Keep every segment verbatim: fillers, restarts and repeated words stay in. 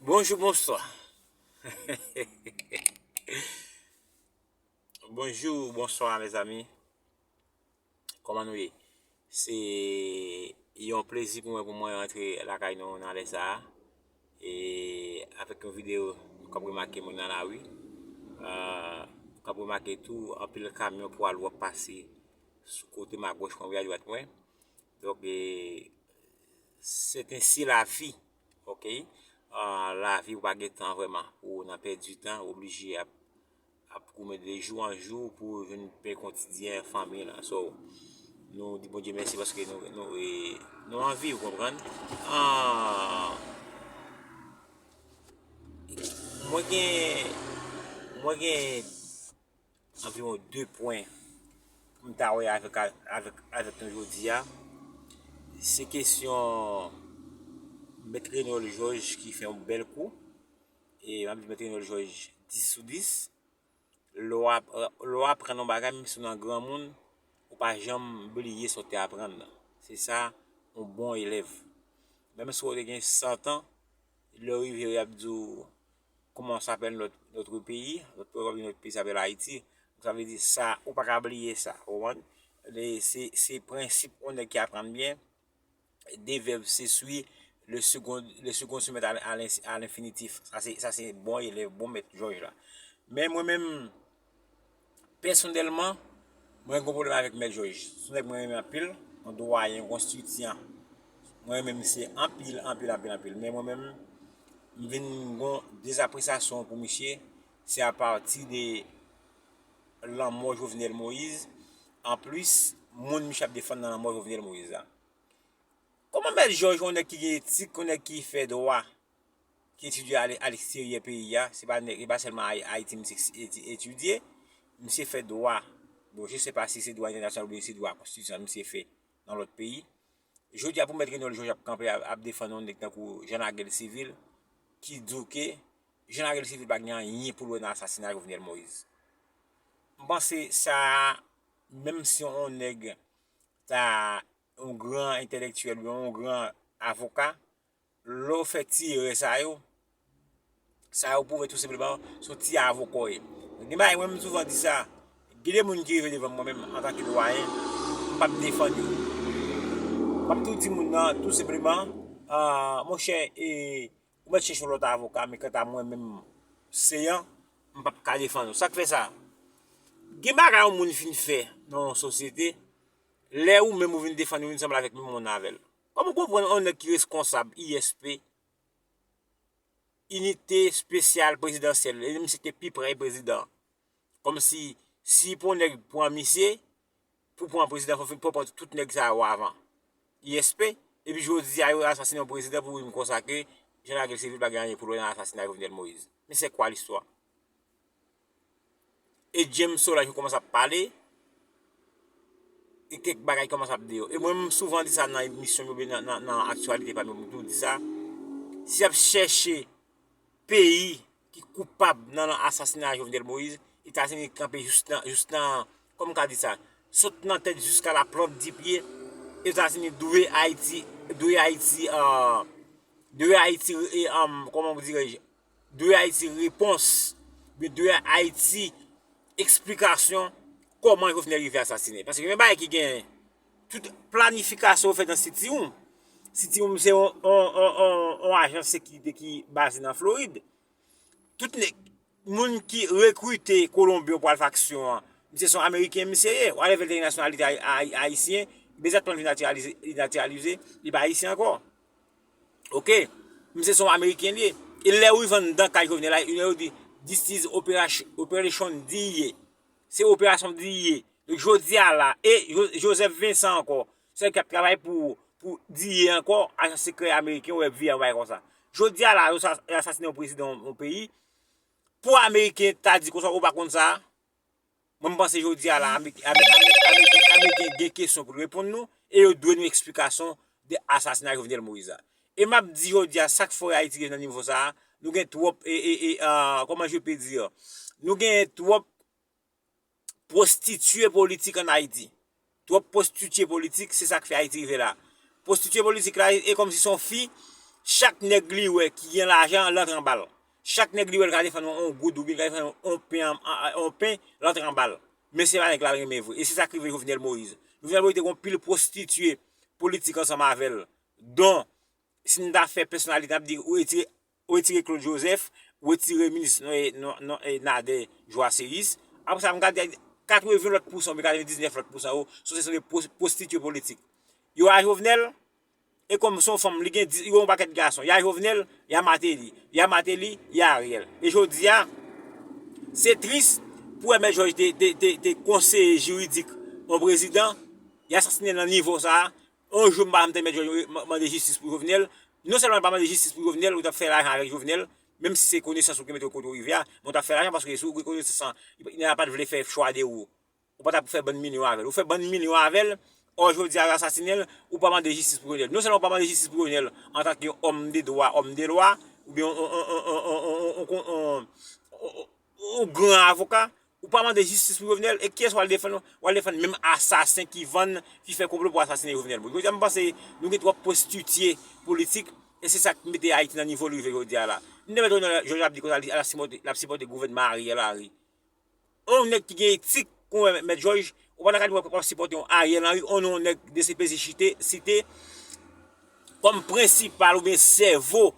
Bonjou, bonswa. Bonjou, bonswa, mezanmi. Kòman nou ye? Se yon plezi pou mwen, pou mwen rantre lakay nou nan lè sa a. E avèk yon videyo, nou kab remake moun nan lari. Ah, nou kab remake tou, anpil kamyon pwa lou ap pase sou kote m, agòch mwen, wi, adwat mwen. Donk, e, c'est ainsi la vie, ok? Ah, lavi ou pa gen tan vrèman, ou nan pèdi tan, ou oblije ap, ap goumen de jou an jou pou jwenn pen kotidyen fanmi lan. So, nou di Bondye mèsi paske nou, nou, e, nou an vi, ou konprann? Ah, mwen gen, mwen gen anviwon de pwen pou m ta wè avèk, avèk, avèk nou jodi a. Se kesyon Mèt Renol Georges ki fè yon bèl kou. E m ap di Mèt Renol Georges dis sou dis. Lè w ap, lè w aprann yon bagay, menm si w nan granmoun, ou pa janm bliye sa w te aprann nan. Se sa, yon bon elèv. Menm si w te gen san tan, lè w rive, y ap di w, comment s'appelle notre, notre pays? Notre, notre pays s'appelle Haïti. Sa vle di sa, ou pa ka bliye sa, ou konprann? Se, se prensip yon nèg ki aprann byen. Deux verbes se suivent, le second, le second se met à, à l'ins-, à l'infinitif. Sa se, sa se bon elèv, bon mèt Jòj la. Men mwen menm, pèsonèlman, mwen gen pwoblèm avèk mèt Jòj. Se yon nèg mwen renmen anpil, yon dwayen, yon konstityan. Mwen renmen misye anpil, anpil, anpil, anpil. Men mwen menm, m vin gen dezapresyasyon pou misye, se apati de lanmò Jovenel Moïse. Anplis, moun misye ap defann nan lanmò Jovenel Moïse la. Kòman mèt Jòj, yon nèg ki gen etik, yon nèg ki fè dwa, ki etidye ale, aleksteryè peyi a, se pa nèg, se pa sèlman Ay-, Ayiti misye eti-, etidye, misye fè dwa. Bon, je sais pas si se dwa entènasyonal oubyen se dwa konstitisyonèl misye fè nan lòt peyi. Jodi a pou mèt Renol Jòj ap kanpe ap, ap defann yon nèg tankou Jean Naguel Civil, ki di w ke Jean Naguel Civil pa gen anyen pou l wè nan asasina Jovenel Moïse. M panse sa, menm si yon nèg ta yon gran entèlektyèl, yon gran avoka, lè w fè ti erè sa yo, sa yo pwouve tou senpleman se yon ti avoka w ye. Gen bagay, mwen menm souvan di sa, gen de moun ki rive devan mwen menm antanke dwayen, m p ap defann yo. M ap tou di moun nan tou senpleman, ah, monchè, e, ou mèt chèche yon lòt avoka, men kanta mwen menm, Seyan, m p ap ka defann ou. Sa k fè sa? Gen bagay yon moun fin fè nan yon sosyete, lè ou menm ou vin defann li, ou vin sanble avèk menm moun avè l. Kòman w konprann yon nèg ki reskonsab I S P, Inite Espesyal Prezidansyèl, e misye te pi pre prezidan? Kòmsi, si pou yon nèg pran misye, pou pran prezidan, fò, fò pran tout nèg sa yo avan. I S P, epi jodi a, yo asasinen yon prezidan pou vin konsa ke Jean Naguel Civil pa gen anyen pou l wè nan asasina Jovenel Moïse. Men c'est quoi l'histoire? E James Solange yo kòmanse ap pale, e kèk bagay kòmanse ap di yo. E mwen, m souvan di sa nan emisyon m yo, oubyen nan, nan, nan aktyalite pa m yo, m toujou di sa. Si y ap chèche peyi ki koupab nan, nan asasina Jovenel Moïse, Etazini kanpe jis nan, jis nan, kòman m ka di sa, sot nan tèt jiska laplant di pye, Etazini dwe Ayiti, dwe Ayiti, euh, dwe Ayiti, e, um, kòman dirè-j, dwe Ayiti repons, oubyen dwe Ayiti eksplikasyon kòman Jovenel rive asasinen. Paske gen bagay ki gen tout planifikasyon yo fèt nan City Room. City Room se yon, yon, yon, yon, yon ajans sekirite ki baze nan Florid. Tout nèg, moun ki rekrite Kolonbyen pou al fè aksyon an, misye se yon Ameriken, misye ye. Whatever l te gen nasyonalite ay-, ay-, ayisyen, bezatman li natiralize, li natiralize, li pa ayisyen ankò. Ok? Misye se yon Ameriken li ye. E lè ou rive anndan kay Jovenel la, lè yo di, "This is operation, operation D E." Se operasyon D E A. Donk, jodi a la, e Jo-, Joseph Vincent ankò, se ki ap travay pou, pou D E A ankò, ajans sekrè ameriken, ou wè, F B I, yon bagay konsa. Jodi a la, yo sa-, yo asasinen yon prezidan yon, yon peyi. Pou Ameriken ta di konsa, ou pa konn sa, mwen, m panse jodi a la, Ameriken, Ameriken, Ameriken, Ameriken gen kesyon pou l reponn nou, e yo dwe nou eksplikasyon de asasina Jovenel Moïse la. E m ap di jodi a, sa k fè Ayiti rive nan nivo sa a, nou gen twòp, e, e, e, ah, comment je peux dire, nou gen twòp pwostitye politik ann Ayiti. Twòp pwostitye politik, se sa k fè Ayiti rive la. Pwostitye politik la, e kòmsi se yon fi, Chak nèg li wè ki gen lajan, l antre anba l. Chak nèg li wè l ka defann yon, yon goud oubyen l ka defann yon pen, an- an- yon pen, l antre anba l. Men se pa nèg la l renmen vre. E se sa k rive Jovenel Moïse. Jovenel Moïse te gen yon pil pwostitye politik ansanm avè l. Don, si n ta fè pèsonalite, n ap di ou retire, ou retire Claude Joseph, ou retire minis non, e, non, non, e, Nader Joasséus. Apre sa, m gade katreven lòt pousan, oubyen katrevendiznèf lòt pousan yo, se se de pwos- pwostitye politik. Yo a Jovenel, e kòm se yon fanm, li gen di- yo yon pakèt gason. Y a Jovenel, y a Martelly, y a Martelly, y a Ariel. E jodi a, se tris pou wè Mèt Jòj te, te, te, te konseye jiridik yon prezidan, y asasinen l nan nivo sa a. Yon jou m pa janm tande Mèt Jòj ma- mande jistis pou Jovenel. Non sèlman l pa mande jistis pou Jovenel, ou t ap fè lajan avèk Jovenel, menm si se konesans ou ki mete w kote w rive a, men ou t ap fè lajan paske sou rekonesans lan, nèg la pa t vle fè chwa de ou. Ou pa t ap fè bann milyon avè l. Ou fè bann milyon avè l, ò jodi a yo asasinen l, ou pa mande jistis pou Jovenel. Non sèlman ou pa mande jistis pou Jovenel antanke yon òm de dwa, òm de lwa, oubyen yon, yon, yon gran avoka, ou pa mande jistis pou Jovenel, e kiyès w al defann? W al defann menm asasen ki vann, ki fè konplo pou asasinen Jovenel. Bon, jodi a, m panse nou gen twòp pwostitye politik, e se sa k mete Ayiti nan nivo l rive jodi a la. M te mèt Jovenel Jòj ap di konsa, li, l ap sipòte, l ap sipòte gouvènman Ariel Henry. Yon nèg ki gen etik, kon Mèt Jòj, ou pa nan ka di w ap sipòte yon Ariel Henry, yon nèg de se peze chite, site kòm prensipal oubyen sèvo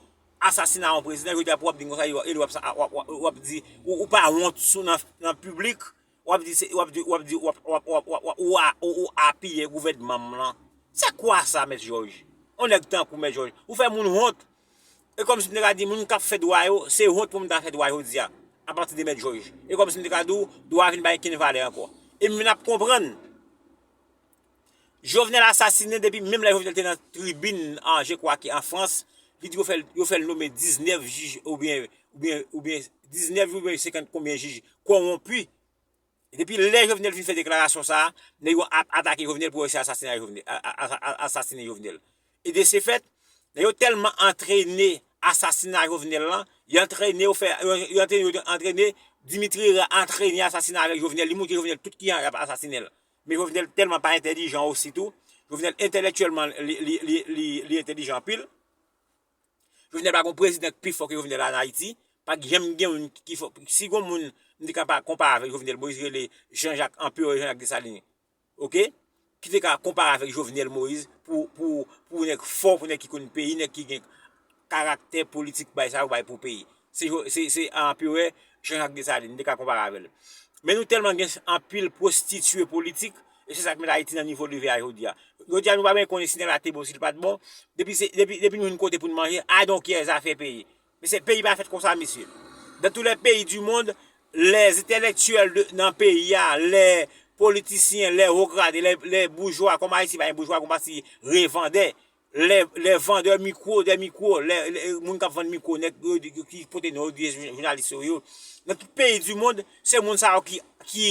asasina yon prezidan, jodi a pou w ap di konsa, e w ap sa- w ap- w ap- w ap di, ou, ou pa wont sou nan, nan piblik, w ap di, se- w ap di, w ap di, w ap- w ap- w ap- w ap- w ap- ou a- ou- ou apiye gouvènman m lan. Se kwa sa, Mèt Jòj? Yon nèg tankou Mèt Jòj, ou fè moun wont. E kòmsi m te ka di, moun k ap fè dwa yo, se wont pou m ta fè dwa jodi a, apati de Mèt Jòj. E kòmsi m te ka di w, dwa a vin pa gen kenn valè ankò. E m vin ap konprann. Jovenel asasinen depi menm lè Jovenel te nan tribin an, je kwa ke an Frans, li di yo fè l, yo fè l nome diznèf jij oubyen, oubyen, oubyen diznèf oubyen senkant konbyen jij kowonpi. Depi lè Jovenel fin fè deklarasyon sa a, nèg yo ap atake Jovenel pou yo eseye asasine Jovenel, a- a- a- a- asasine Jovenel. E de se fèt, nèg yo tèlman antrene asasina Jovenel lan, yo antrene yo fè, yo, yo antrene, yo antrene Dimitri Hérard antrene asasina avèk Jovenel, li montre Jovenel tout kijan y ap asasinen l. Men Jovenel tèlman pa entèlijan osi tou. Jovenel entèlèktyèlman li, li, li, li, li entèlijan anpil. Jovenel pa gon prezidan ki pi fò ke Jovenel ann Ayiti. Pa t janm gen youn ki fò. Si gon moun m te ka pa konpare avèk Jovenel Moïse, rele Jean Jacques, Anperè Jean Jacques Dessalines. Oke? Ki te ka konpare avèk Jovenel Moïse pou, pou, pou nèg fò, pou nèg ki konn peyi, nèg ki gen karaktè politik bay sa yo bay pou peyi. Se, se, se Anperè Jean Jacques Dessalines, m te ka konpare avè l. Men nou tèlman gen anpil pwostitye politik, e se sa k mete Ayiti nan nivo l rive a jodi a. Jodi a nou pa menm konnen si nèg la te bon, si l pa t bon. Depi, se, depi, depi nou jwenn kote pou n manje, I don't care zafè peyi. Mesye, peyi pa fèt konsa, mesye. Dans tous les pays du monde, les intellectuels de, nan peyi a, les politiciens, les hauts gradés, les, les boujwa, kòm Ayiti pa gen boujwa, gon pati revandè, les, les vendeurs micro, des micros, les, les, moun k ap vann mikwo, nèg yo, yo, ki pote non, yo di jounalis yo, yo. Nan tout peyi du monde, se moun sa yo ki, ki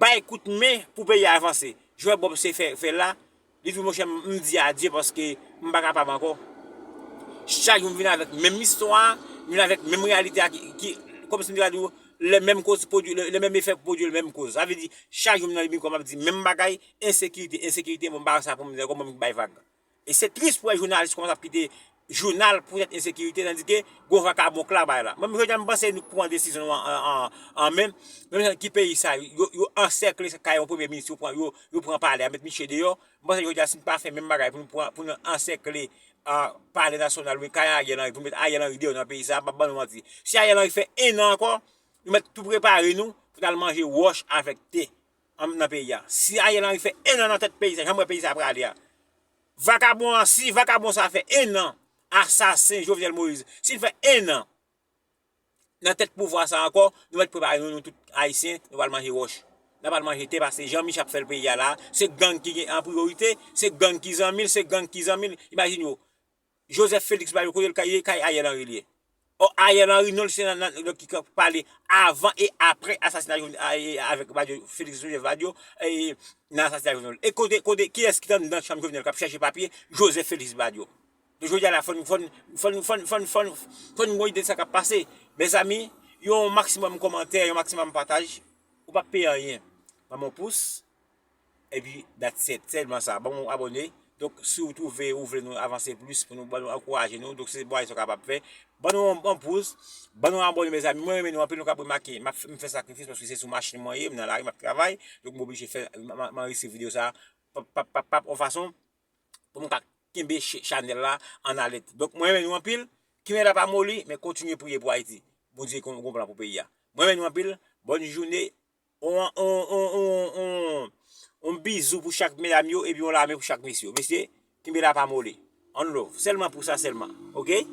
bay kout men pou peyi a avanse. Jwè Bob se fè, fè la, li di, monchè, m, m di adye paske m pa kapab ankò. Chak jou m vin avèk menm istwa, m vin avèk menm reyalite a ki, ki kòmsi m te ka di w, le menm koz pwodui, le, le menm efè pwodui le menm koz. Sa vle di, chak jou m nan mikwo, m ap di menm bagay, ensekirite, ensekirite, bon, m pa wè sa pou m di, kòman m bay vag. E se tris pou wè jounalis kòmanse ap kite jounal poutèt ensekirite, tandike gon vakabon k la bay la. Mwen, jodi a, m panse nou pran desizyon nou an, an, an, an men. Menm jan ki peyi sa, yo, yo ansèkle kay yon premye minis, yo pran, yo, yo pran palè a, met Miche deyò. M panse jodi a, si n pa fè menm bagay pou nou pran, pou nou ansèkle, a, palè nasyonal, oubyen kay Ariel Henry, pou nou met Ariel Henry deyò nan peyi sa, m ap ban nou manti. Si Ariel Henry fè en an ankò, nou mèt tou prepare nou pou n al manje wòch avèk te an, nan peyi a. Si Ariel Henry fè en an nan tèt peyi sa, jan m wè peyi sa prale a. Vakabon an, si vakabon sa fè en an, asasen Jovenel Moïse, si l fè en an nan tèt pouvwa sa ankò, nou mèt prepare nou, nou tout Ayisyen, nou pral manje wòch. N ap al manje te pase jan Miche ap fè l peyi a la. Se gang ki gen an priyorite, se gang ki zanmi l, se gang ki zanmi l. Imajine w, Joseph Félix Badio, kote l ka ye, kay Ariel Henry li ye. Ò, Ariel Henry, non, l se nan, nan, nan ki ka pale avan e apre asasina Jovenel, a, e, avèk Badio, Félix Joseph Badio, e, nan asasina Jovenel. E kote, kote, kiyès ki t anndan chanm Jovenel k ap chèche papye? Joseph Félix Badio. Donk, jodi a la, fò n, fò n, fò n, fò n, fò n, fò n, fò n gon ide de sa k ap pase. Mezanmi, yon maksimòm kòmantè, yon maksimòm pataj, ou p ap peye anyen. Ban m yon pous, epi that's it, sèlman sa. Ban m yon abòne. Donk, si w twouve ou vle nou avanse plis, pou nou, ban nou ankouraje nou, donk se bagay sa w kapab fè. Ban nou yon, yon pouz, ban nou yon abòne, mezanmi. Mwen renmen nou anpil, nou kab remake, m ap, m fè sakrifis paske se sou machin mwen ye, m nan lari, m ap travay, donk m oblije fè, m, m, m anrejistre videyo sa a, pap, pap, pap, pap, yon fason pou m ka kenbe ch-, chanèl la an alèt. Donk, mwen renmen nou anpil, kenbe la pa moli, men kontinye priye pou Ayiti. Bondye gon, gon plan pou peyi a. Mwen renmen nou anpil, bòn jounen, on, on, on, on, on, on bizou pou chak medam yo, epi on lame pou chak mesye yo. Mesye, kenbe la pa moli. On love. Sèlman pou sa sèlman. Oke?